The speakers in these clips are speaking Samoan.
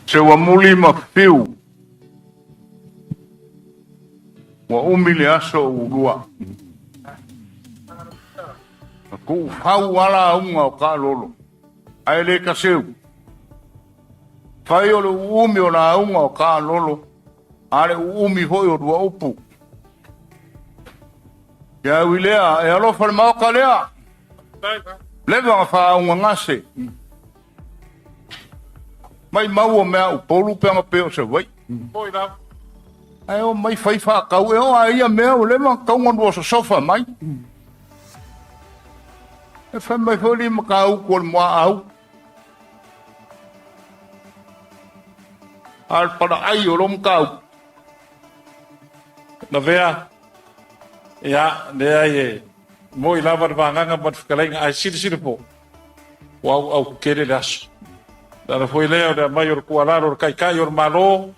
Seuamuli ma Fiu. Ua umi le aso ua lua. Na tuufau lava lauga o taalolo, ae le taseu. Fai o le uumi o lauga o taalolo, a le uumi foi o lua upu. Ia ui lea, e alofa le maota lea. Leva na faaugagase. Mai mau o mea Upolu pe ana pe o Savaii. Ae o mai fai faatau e o a ia mea ua leva ona tatau ona lua sosofa mai. E fai mai foi le mataupu o le muaau. A o le palaai o lo mataupu. Lavea, ia, leai e moi lava le vagaga ma le fetalaiga, ae silasila po, ua auau tele le aso. O le ala foi lea o le aumai o le tuualalo o le Taitai o le Malo,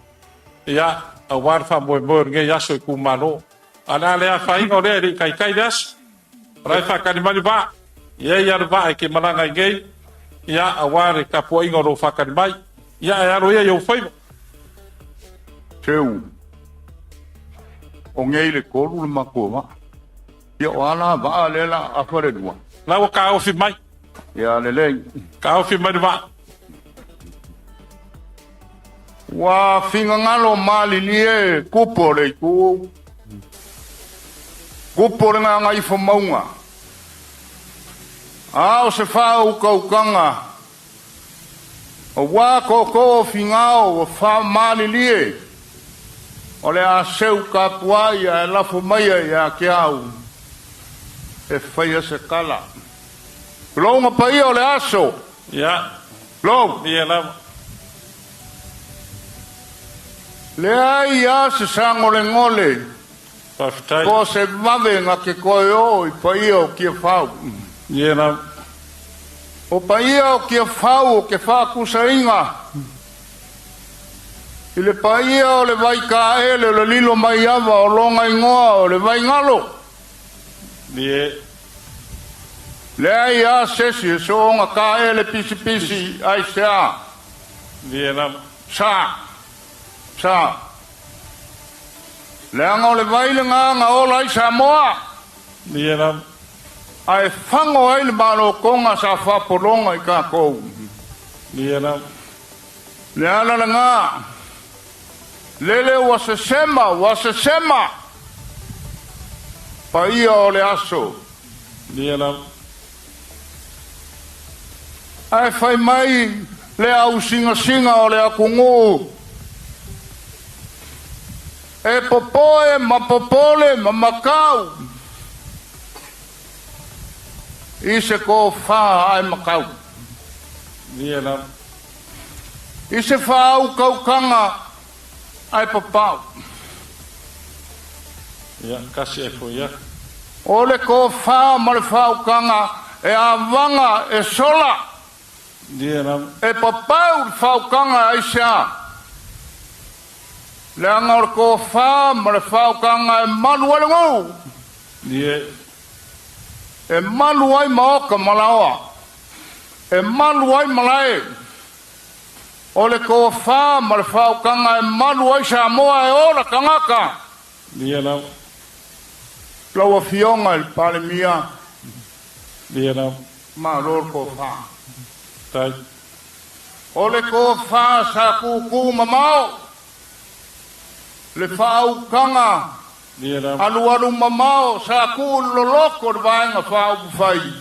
ia, aua le faamoemoe o lenei aso i itumalo. Ae o le a le afaina o lea e le i taitai le aso. O la e faatali mai le vaa. E i ai lava le vaa e te malaga ai nei, ia, aua le tapuaiga o lo o faatali mai. Ia, ae alo ia i ou faiva. Seu, o nei le 3 le matou vaa. Ia o a la vaa lea la afa le 2? La ua taofi mai. Ia lelei. Taofi mai le vaa. Ua finagalo malilie tupu o le itu, tupu o le gagaifomauga, a o se faautautaga, aua tootoo o Finao ua faamalilie, o le a seu tapuai ae lafo maia ia te au e faia se tala. Tulouna paia o le aso. Ia. Lou. Ia lava. Leai a se sagolegole. Faafetai. Po o se vave na te toe oo i paia o Tiafau. Ia lava. O paia o Tiafau o te faatusaina i le paia o le Vaitaele o le Lilomaiava o lona igoa o le Vaigalo. Ie. Leai a se isi e soona taele pisipisi aisea? Ie lava. Sa. Sa. Leaga o le vai lena na ola ai Samoa. Ie lava. Ae fago ai le malotoga sa faapologa i tatou. Ie lava. Le ala lena. Lele ua sesema, ua sesema! Paia o le aso. Ia lava. Ae fai mai le ausingasinga o le atunuu, E popoe ma popole ma makau i se tofa ae makau. Ia lava. I se faaukaukanga ae papau. Ia, kasi e foi atu. O le tofa ma le faautaga e avaga e sola. Ia lava. E papau le faautaga aisea? Leaga o le tofa ma le faautaga e malu ai le nuu. Ia. E malu ai maota ma laoa. E malu ai malae. O le tofa ma le faautaga e malu ai Samoa e ola tagata. Ia lava. Lau Afioga i le Palemia. Ia lava. Malo le tofa. Tai. O le tofa sa tutu mamao. Le faautaga Ia lava. alualu mamao sa tuu i le loloto o le Vaega Faaupufai.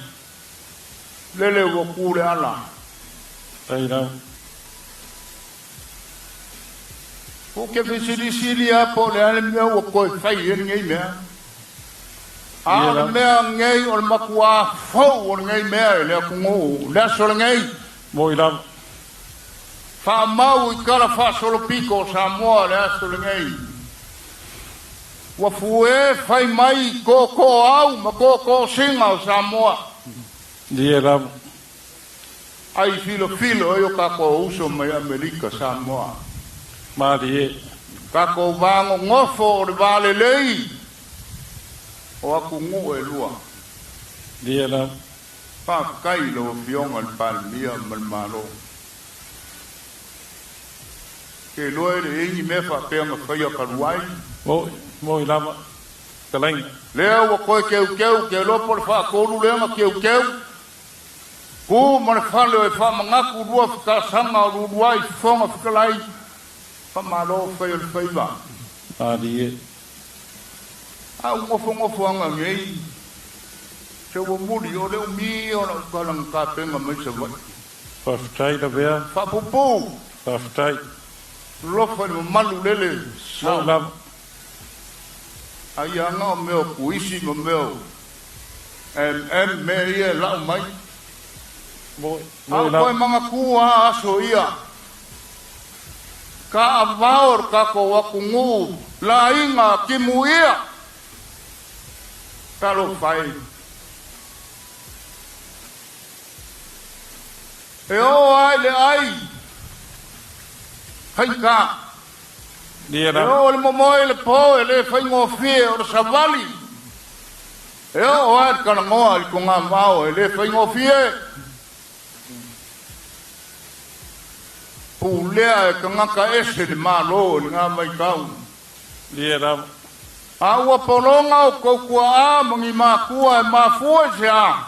Lele ua tu le ala. Tai lava. Ou te fesilisili lava po o le a le mea ua toe fai ai lenei mea. A o le mea lenei o le matuā fou o lenei mea i le atunuu, le aso lenei. Moi lava. Faamau i tala faasolopito o Samoa le aso lenei. Ua fue fai mai tootoo au ma tootoo sina o Samoa. Ie lava. Ai filofilo ai o tatou uso mai Amerika Samoa. Malie. Tatou va nonofo o le va lelei o atunuu e lua. Ie lava. Faafetai i lau Afioga i le Palemia ma le Malo. Te iloa e leai ni mea faapea na faia talu ai. Mo'i, mo'i lava, fetalaiga. Lea ua toe teuteu, te iloa po o le faatolu lea na teuteu. Tu ma le fale o e faamanatu lua fetasaga o Luluai Fofoga Fetalai, faamalo fai o le faiva. Malie. A ou nofonofoaga nei, se ua muli o le umi ia o lau tala na tapena mai Savaii. Faafetai Lavea. Faapuupuu. Faafetai. Alofa i le mamalu lele sao. Lava. Ai aga o mea o kuisi ma mea o MM mea ia e lau mai. A o toe manatua lava aso ia. Taavao le tatou atunuu laiga timuia. Talofa e. E oo lava i le ai faigata. E oo i le momoe i le po e le faigofie o le savali. E oo lava i le talanoa i le togavao e le faigofie. Pulea e tagata ese le Malo i lena vaitau. A ua pologa outou tuaa ma ni matua e mafua i se a?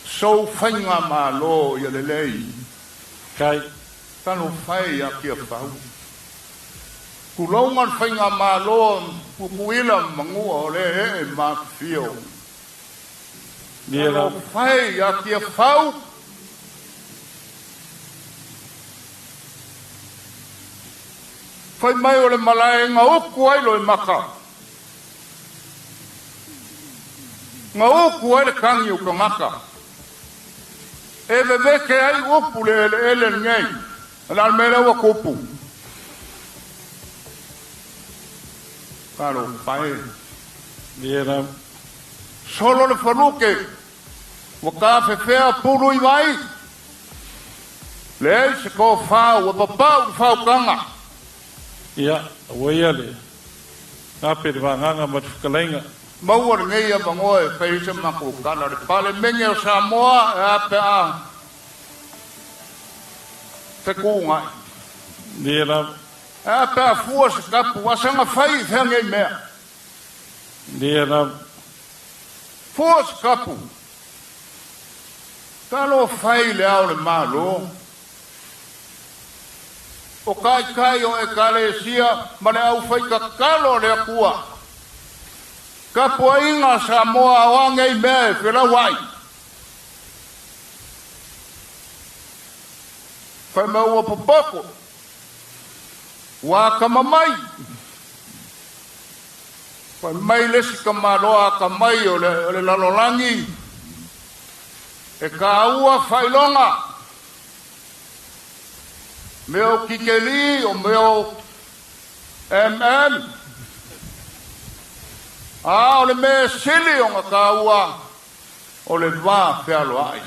Sou faigamalo ia lelei. Talofa e ia Tiafau. Tulouna le faigamalo a Tutuila ma Manua o lea ee ma afifio. Talofa e ia Tiafau. Fai mai o le malae na utu ai Loimata. Na utu ai le tagi o tagata. E vevete ai upu le eleele lenei. O le a le mea lea ua tupu? Talofa e. Solo le faluke, ua tafefea pulu i vai. Leai se tofa ua papau le fautaga. Ia, ua ia le gape le vagaga ma le fetalaiga. Maua lenei avanoa e fai ai se matou tala. Le Palemene o Samoa e a pe a fetuunai. Ia lava. E a pe a fua se tapu, a saga fai i fea nei mea. Ia lava. Fua se tapu. Talofa i le Ao o le Malo, o taitai o Ekalesia ma le aufaitatalo a le Atua. Tapuaiga a Samoa o a nei mea e felauai? Fai mai ua popoto, ua atamamai. Fai mai le isi tamaloa atamai o le lalolagi, e taua faailoga, mea o tikeli, o mea o MM, a o le mea e sili ona taua, o le va fealoai.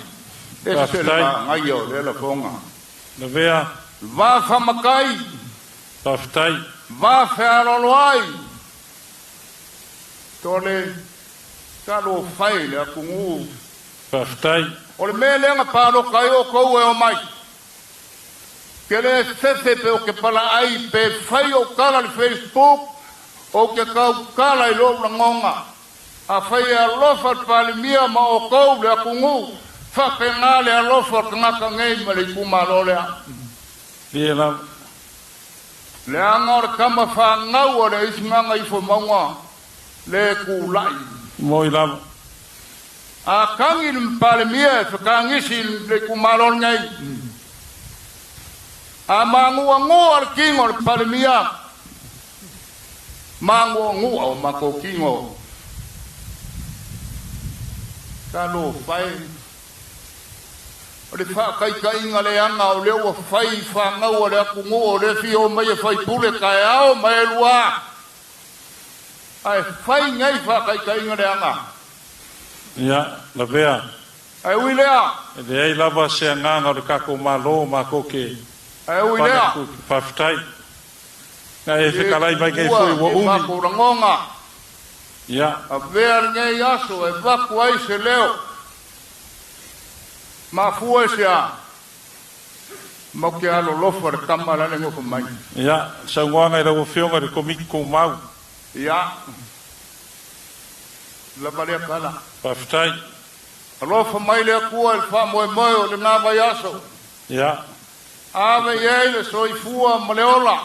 Ese le manaia o lea lafoga. Lavea. Va faamatai. Faafetai. Va fealoaloai. Tole, talofa e le atunuu. Faafetai. O le mea lea na palota ai outou e omai. Ke le fefe pe ou te palaai pe fai ou tala i le Facebook, ou te tautala i lou lagona. Afai e alofa le Palemia ma outou le atunuu, faapena le alofa o le tagata nei ma le itumalo lea. Ia. Leaga o le tama fanau a le isi Gagaifomauga le tulai. Moi lava. A tagi le Palemia e fetagisi i le itumalo lenei. A maguagua le tino o le Palemia, maguagua o matou tino. Talofa e. O le faataitaiga leaga o lea ua fai i fanau a le atunuu o lea e fia omai e faipule taeao ma e lua. Ae fai nei faataitaiga leaga. Ia, lavea. Ae ui lea. E leai lava se agaga o le tatou Malo matou te Ae ui lea. Faafetai. Na e fetalai mai nei foi ua umi. Matou lagona. Ia. Avea lenei aso e avatu ai se leo. Mafua i se a? Mau ke alolofa le tama la le nofo mai. Ia, saunoaga i lau Afioga i le Komiti Tumau. Ia, lava lea tala. Faafetai. Alofa mai le Atua i le faamoemoe o lena vaiaso. Ave i ai le soifua ma le ola.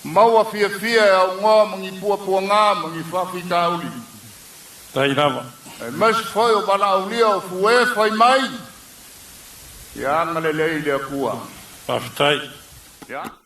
Maua fiafia e augoa ma ni puapuaga ma ni faafitauli. Tai lava. Aemaise foi o valaaulia o fue fai mai. Ia agalelei le Atua. Faafetai. Ia.